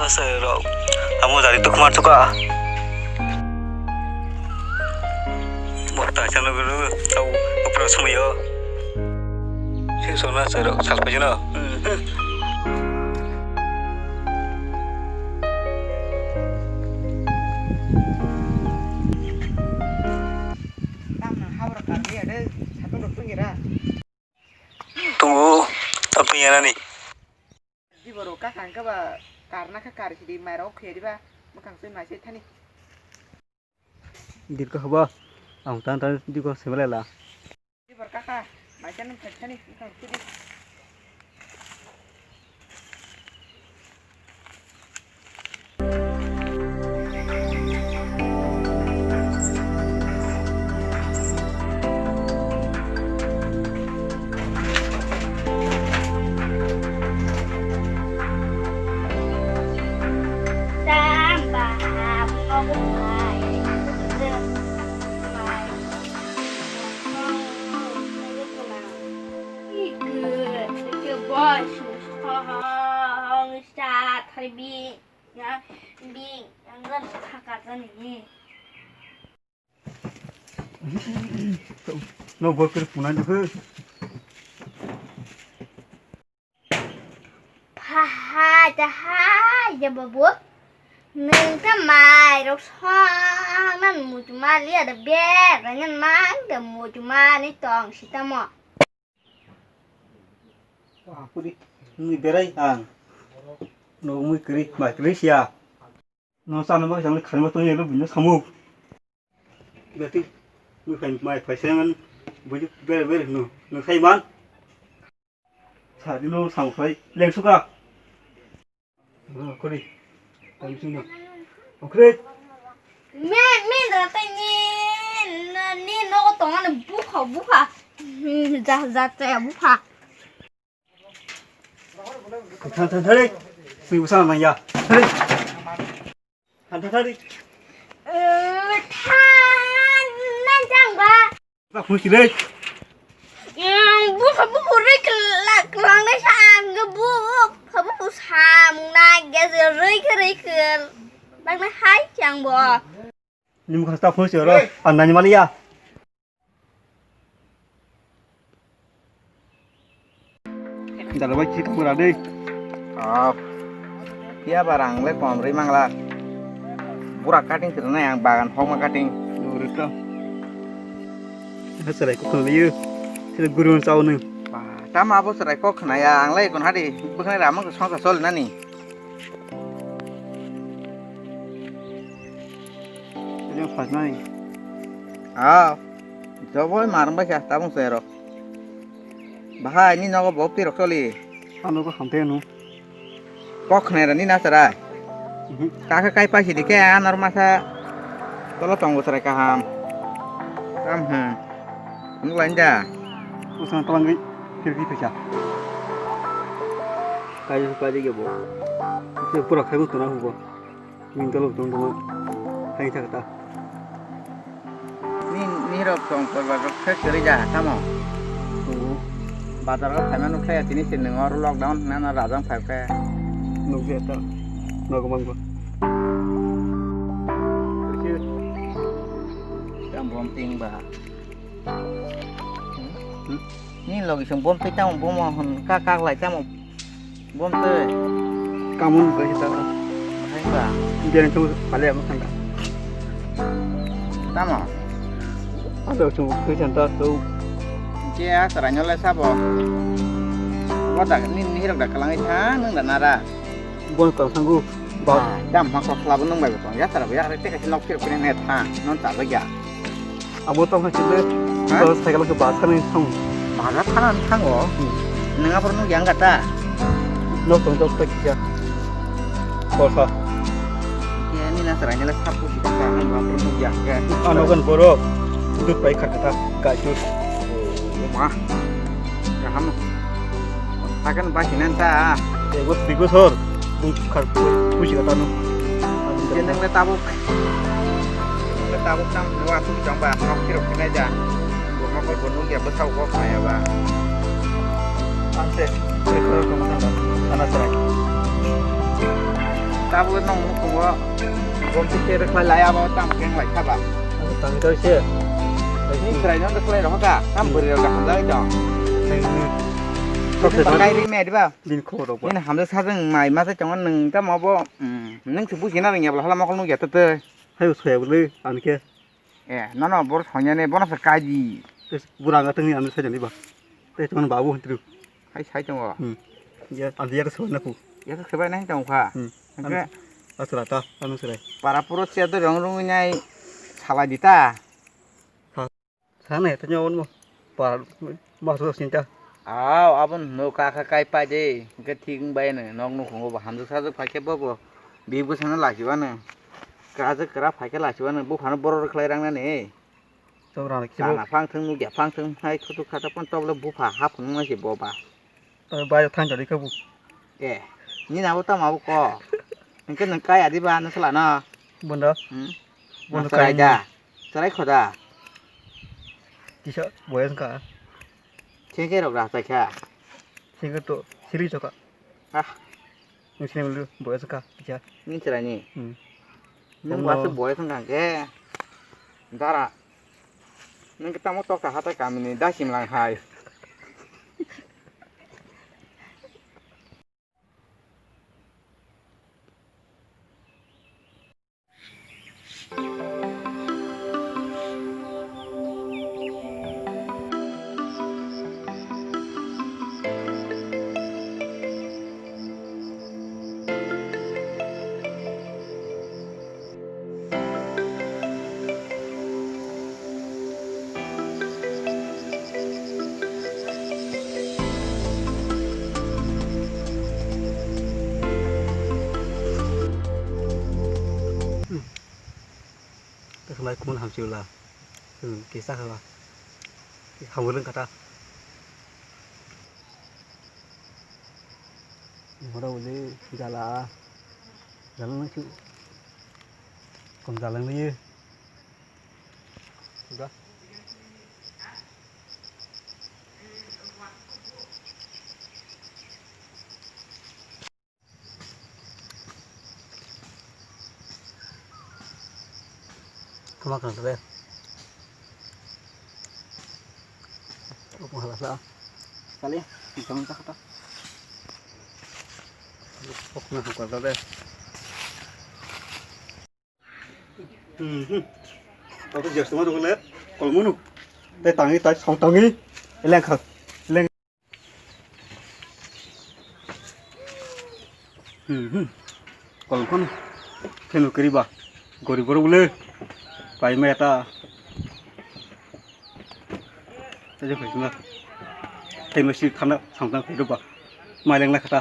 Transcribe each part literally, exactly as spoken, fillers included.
Asa rok, amo jari tu kumar tuka. Bok ta chalo guru, tau opera sumayo. Si sona sa rok, sal pajino. Tungu, tapi ya nani. Di borok kaka hwnkhe ba karna kha kari sidi mairok khuya diba mwkhang sui mai sui thani. Dirko habo ang tan tan diko sebelela. Di borok kaka mai tan thani thani mwkhang sui di. Boy, song song song song start hari bi. Ya, bi, yang kan kaka tani ni. No, bol kiri punan juga. Pha, ha, ja, ha, ja, babu. Nung ta mai rok song nan mutu ma liya da be, ranyan mang da mutu ma ni tong sita mo. Wah, pudi. Nui berai ang. No mui kiri, mai kiri sia. No sana ma jang khani ma tong yelo bunya samuk. Beti. Nui khai mai phai sengan buju bere bere no. No khai man. Sadi no samuk khai leng suka. Kori. Tang sino. Okre. Me, me da tai ni, ni nogo tongo ni bukha, bukha. Hmm, ja, ja, ja, bukha. Than, than, thari. Sui busa nang ya. Thari. Than, than, thari. Eh, than, na jang ba. Bak hung si rek. Bupha bubu rui kelang nai sa ang ke bu pha bubu samung nai ge rui ke rui ke lang nai hai chang bo. Nim khasta phun si ro an nani mali ya. Dalo bai chik pura dei. Ah. Pia barang le kom ri mangla. Bura cutting sir nai ang bagan hokma cutting. Nuri to. Ina serai kok khna liyo. Sila guru chao nung. Tama abo serai kok khna ya ang lai kon hadi. Bukhnai rama ko songsa sol nani. Sila phas nai. Ah. Joboi marang bai kha tabung sero. Bahai ni nogo bo pirok choli. Ano ko hamte no. Kok khnai rani na chara. Mhm. Kaka kai pai sidi ke anor masa tolo tongo chara kaham. Kam hmm. Nung lain da. Usan talang ri kiri kiri pesa. Kai kai de bo. Se pura khai mo tona hubo. Min tolo tong tong hai thak ta. Ni, ni rok tong kor ba rok khe kwrwi ja tamo. Tongo. Bazar o phaima nuk khe tini se nung oro lockdown hwnna no rajang phai khe. Nuk je ta. Nogo mangbo. Tam bom ting ba. Hmm? Ni logi song bom twi tamo bomo hwn ka kak lai tamo bom twi. Kamun bai ta. Hai ba. Biar itu pale apa kan? Tamo. Ada song bai ta tu. Je a saranyo le sabo. Wada ni ni rok da kalangi tha nung da nara. Bon kang sangu. Ba. Ah, dam ma kok labo nung bai tong ya sara ya rek te kaisa nok phir phir ne tha non ta ba ya. Abo tong ha chile. Ha? To cycle ke ba thani thang. Ba na thana thang o. Hmm. Nang aphor nung yang gata. Nok tong tok tok ya. Ko sa. Ke ni na sara ni la sapu si ka nang aphor nung yang ga. Ano kan borok. Dut pai kha kata. Ka jut. O ma. Kaham. Hakan ba sinan ta. Ego tigo sor. Bung khar pusi kata no. Jeneng le tabuk. Le tabuk tam wa tu jong ba nok kiro kine ja. Bu nok ko bunu ya besau ko kaya ba. Ante. Koro kama sana sana serai. Tabuk nong nukhungo gomti khe rwkhlai lai abo tamo khe wng lai kha ba. Tangwi tong se. Ni chwrai no rwkhlai rokha ka, tam bwrwi rok kaham jagwi tong. Tangwi. Tok se. Bini hamjak sajwk mai ma sai tongo nwng tamo bo, nwng se buji na rwngya bwla hala mokol nukya twtwi. Hai soya bwlwi ani khe. Eh, nono bor sonyani bono se kaji. Bura ga tengni ani sajani ba. Tei tongmani babu hantru. Hai sai tongo. Hmm. Ya, andi ya soya naku. Ya se sebai nai tong kha. Hmm. Hingke asra ta, anu srai. Para puro chair do rong rong nai salai di ta. Sa, sana ya tanya on mo. Para mas ro sinta. Aw, abon no ka kha kai pai de. Hingke thik wng bai no. Nok nukhungo bo hamjak sajak phai khe bo bo. Bi bwsano lachibano. Kajak kra phai khe lachibano. Buphano borok rwkhlai rang nani. Chok rang khe bo. Chana phang thung nugya phang thung hai khutuk khata pon tobole bupha ha phunung nai se bo ba. Bai thang jari khe bo. Eh, ni nabo tamo bo ko. Hingke nwng kai adi ba nwng sala no. Bondo. Hmm? Bondo. Chwrai kai da. Chwrai khoda. Tisa boya wngkha. Sengke rok ra chai kha. Sengke to siri choka. Ah. Nwng sini mulu boya wngkha tisa. Ni chwrai ni. Hmm. Nwng bono. Wasu boya wngkha ke. Dara. Nwng ke tamo tokta hatai kamini dasim lang hai. Tokhlai kumun hamsi wla. Hmm, kisa khala. Hamurung kata. Hora uli jala. Jala nang chu. Kom jala nang ye. Udah. Kama kang tade. Opo hala sa. Kali, kamu tak apa? Opo na kang tade. Hmm, hmm. Aku just mau dulu ya. Kalau mau nu. Teh tangi, teh song tangi. Eleng kha. Eleng. Hmm, hmm. Kolom kon phenu kiri ba. Gori boro bole. Pai ma eta. Tajo phai sima. Tei ma si khana samtang phai ba. Mai leng la khata.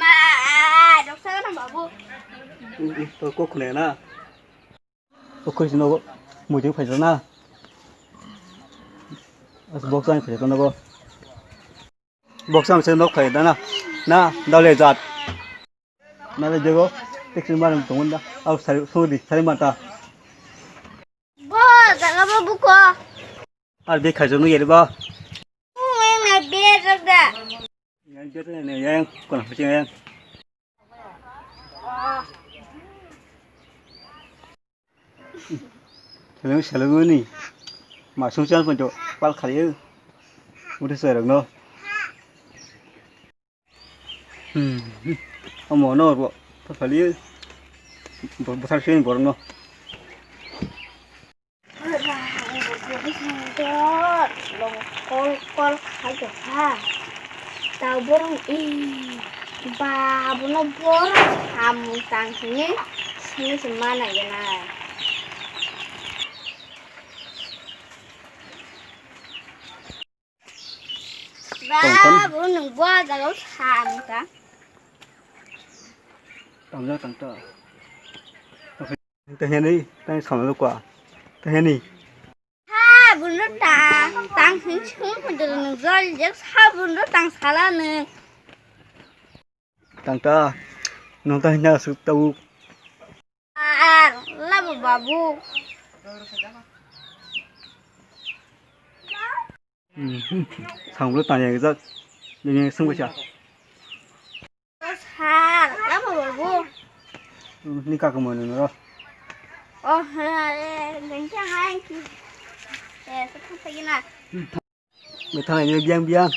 Ma, doksa kana babu. To kok khune na. Okhoi sino muitu phai na. As boksa phai na bo. Boksa se nok phai dana. Na, dale jat. Na le jego, teksin maram tongunda. Au sari, sori, sari mata. Bo, jaga bo buko. Ar be khajo no yeri ba. Ui, na be jaga. Yang jete ne yang, kona yang. Seleng seleng ni. Masung chan pon jo pal khali. Udah serang no. Hmm. Amo no bo pal khali. Bo bo sar sini borno. Long kol kol khaijak kha. Tao borok i ba abono borok samung tang hwnwi simi se mana gwnai. Ba tong khan. Bo nwng bo jagao samung tang. Tangja tangta. Taheni tang samung kwa. Taheni. Ha, buno tang, tang hin chhung phaidoro nung jol jek sa buno tang sala nung. Tang ta, nung ta hina suk tau. Ar, labo babu. Hmm, hmm. Sang bulo tang yang jak, yang yang sung bacha. Sa. Ni kaka mo nung ro. Oh, eh, gengke hai ki. Eh, sa thang sa gina. Be thang ni biang biang.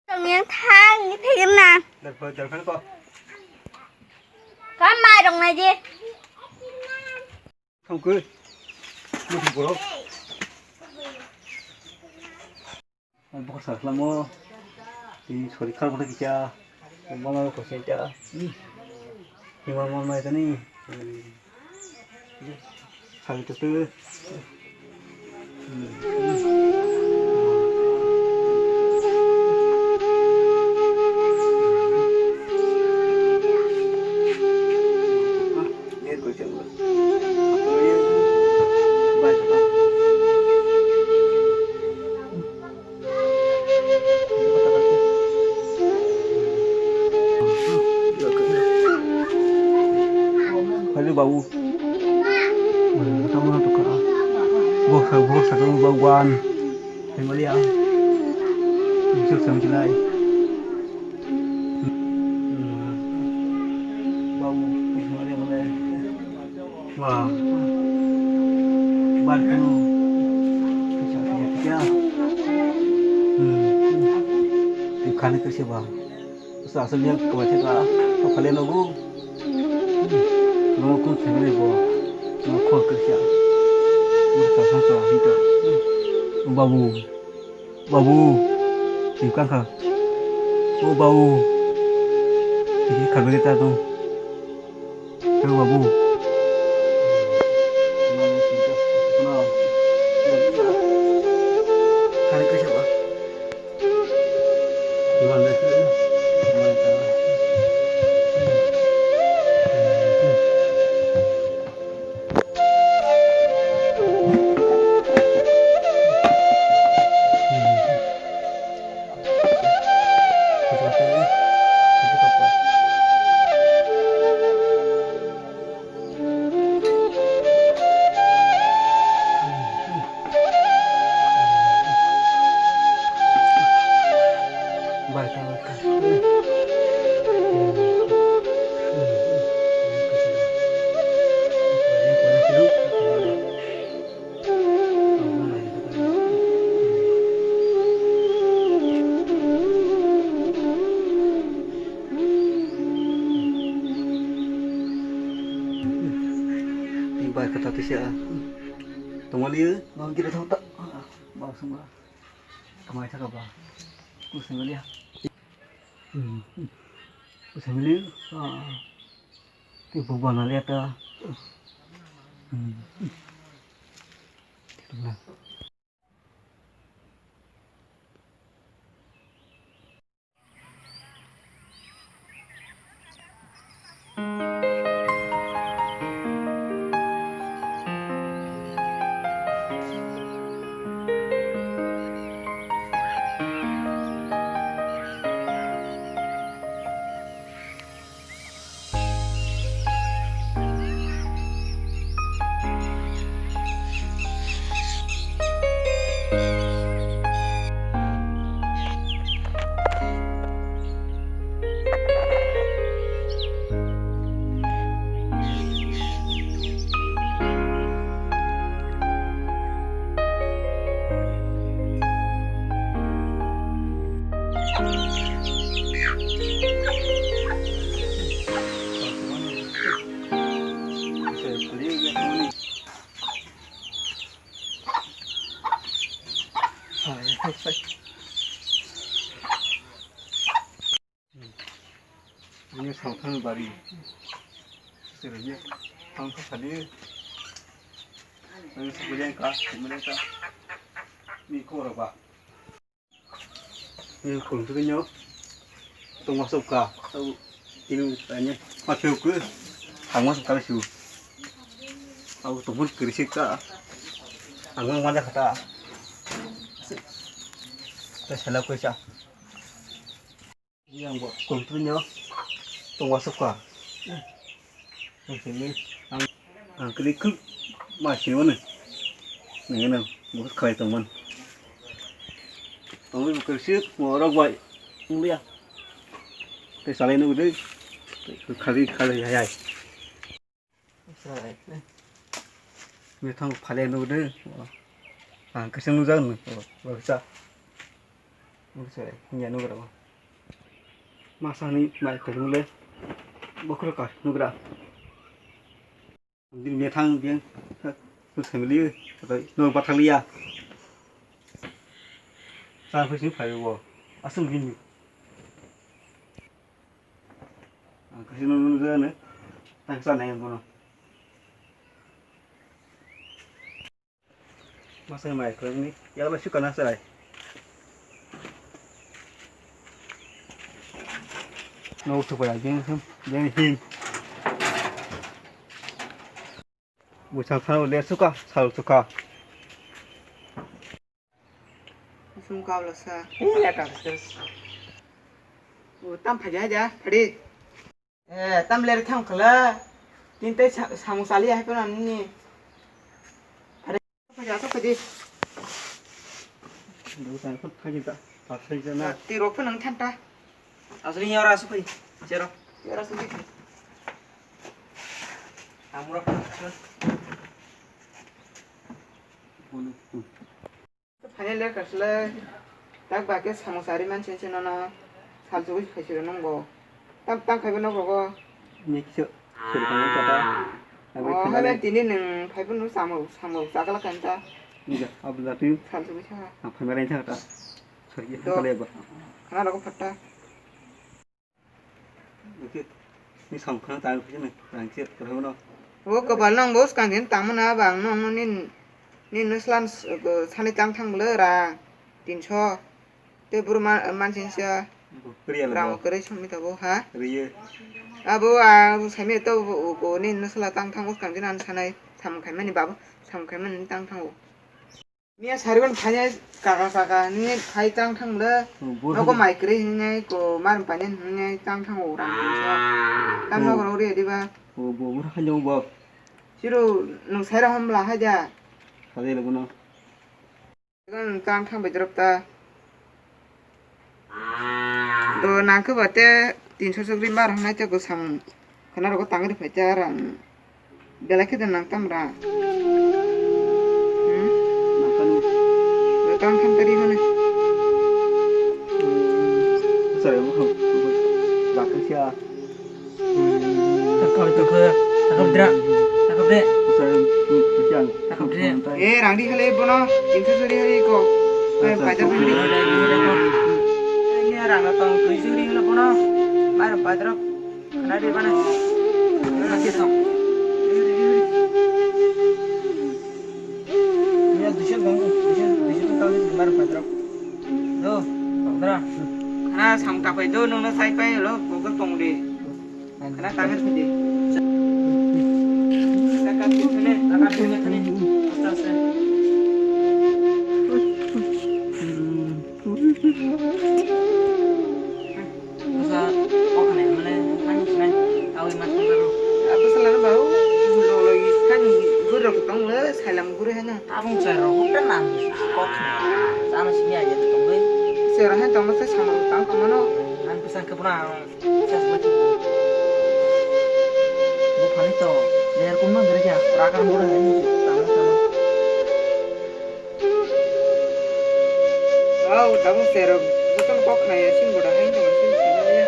Tong yang thang ni thai gina. Dar pha, dar pha ko. Kam mai rong na je. Thang ko. Mo thang ko ro. Boksa khlamo, i sori khar bwtha kisa, mama ko se ta, hmm, mama mama tani, hmm, sari to tu, hmm. Hello, babu. Tamo na tukar. Boksa, boksa, boksa, boksa. Himaliya. Bisok samjinai. Babu, himaliya, himaliya. Wah. Bar kanu. Kisa, kisa, kisa. Hmm. Ikhani kisa ba. Sa asal yang kau cakap, kau kalian aku. Hmm. Nunggu kau sendiri bo. Nunggu kau kerja. Nunggu kau sendiri bo. Babu. Babu, twi kangkha. O babu, twi kharwi ta tong. O babu. Khani kaisa ba. Bai kata tisa. Tongmani, no gira thok ta. Ba sungla. Kamai thaka ba. Kusanglia. Hmm. Kusanglia. Ah. Ti bukba na liata. Hmm. Ini sangthang bari. Sesirnya sangthang tadi. Ini sebenarnya kah, sebenarnya kah. Ini kurang, Pak. Ini kurang tu nyo. Tunggu masuk kah? Tahu ini tanya. Masuk ke. Ang masuk kali su. Aku tunggu kerisi kah. Ang mana kata. Terus salah kuisa. Yang buat kuntunya tunggu masuk kah. Ang, ang kiri kuk masih mana? Nengena, buat kali teman. Tunggu kerisi, mau orang baik. Ini ya. Te salai nunggu deh. Kali, kali, hai, hai. Methang phale nugde. Ang kisa nujak nung. Baksa. Baksa ya nugra. Masani mai kajungle. Bokhro ka nugra. Din methang din. Family. No bathaliya. Sa phaising phaibo. Asum din. Ang kasi nung nung jane, tak sa nai bono. Masai mai khlai ni, ya ba sukana sai. No tu pa ya, jeng him, jeng him. Buchang thang le suka, sal suka. Sum kau la sa. Eh, ya ta sa. O tam phaja ja, phadi. Eh, tam ler thang khala. Tin te sa-, samung sali hai pano ni. Phadi. Phaja to phadi. Buchang thang phaji ta, ta sai jana. Ti rok pho nang thanta. Asli ni ora su phadi. Chero. Ora su phadi. Amura. Bono. Phainai le kasle tak ba khe samung sari mansi se nono sal chugui khaisiro nungo. Tam tam khaibo nok rogo. Ni kisu suru khanai kata. Abo O khainai. Hale tini nung phaibo nu samung samung chakla kanta. Ni ga abla tu. Sal chugui sa. Ang phainai sa kata. Sorry, Do. Kale ba. Khana rogo phatta. Ni samung khana tang phai ni, rang chet kwrwngno. O kwpal nang bo skang din tangmana bang nang no nin, nin no slan s-, go sani tang thang bwle rang tinso. Te buru ma-, mansin sa Bo kwrwi ala rang bo. Kwrwi sumi tabo ha. Riye. Abo ang sami to bo, bo nin no sla tang thang bo skang din an sanai samung khaimani babo samung khaimani tang thang o. Miya sariban phanya kaka kaka hinwi phai tang thang le. Hmm, bor nogo hai mai kwrwi hinwi ko mar panen hinwi tang thang o rang tinsa. Tam hmm. Nogo rok ri diba. O bo bor hai jong bo. Siro nung sai ra hom la hai ja. Sajai le bono. Tang thang bai drop ta. Do nangkhe ba te tinso chokri mar hwnai te kwsang khwna rogo tangri phai te aro ang belai khe de nang tam ra. Hmm? Nangkhe no. Do tang thang tari hwnai. Sarai mo kham. Bakha sia. Takap, takap, takap dra. Takap de. Takap de. Eh, rang di khale bono, insa sori hari ko. Eh, pajar bini. Ini rang na tong, tui sori khale bono. Mar pajar. Khana di mana? Mana sih tong? Ini duiso tong, duiso, duiso tong, mar pajar. Do, tong dra. Khana sang tapai do, nung na sai pai lo, kok tong di. Khana tangir phidi. Taka tu thane, taka tu thane. Aste aste. Asa, o khane mane, ang sinai, tawi mas karo. Apa salah bau? Lo lo kan guru ko tong le, salam guru hana. Abang saya rohok dan nang, kok. Sama sini aja tu tong le. Saya rohan tong le, sama tang kemana? An pesan ke puna. Bo phani to, ler kun ma gre ja, rakar mo hai ni, tamo tamo. Wow, tamo sero, bukan kok na ya, sin boda hai, tamo sin sin ya.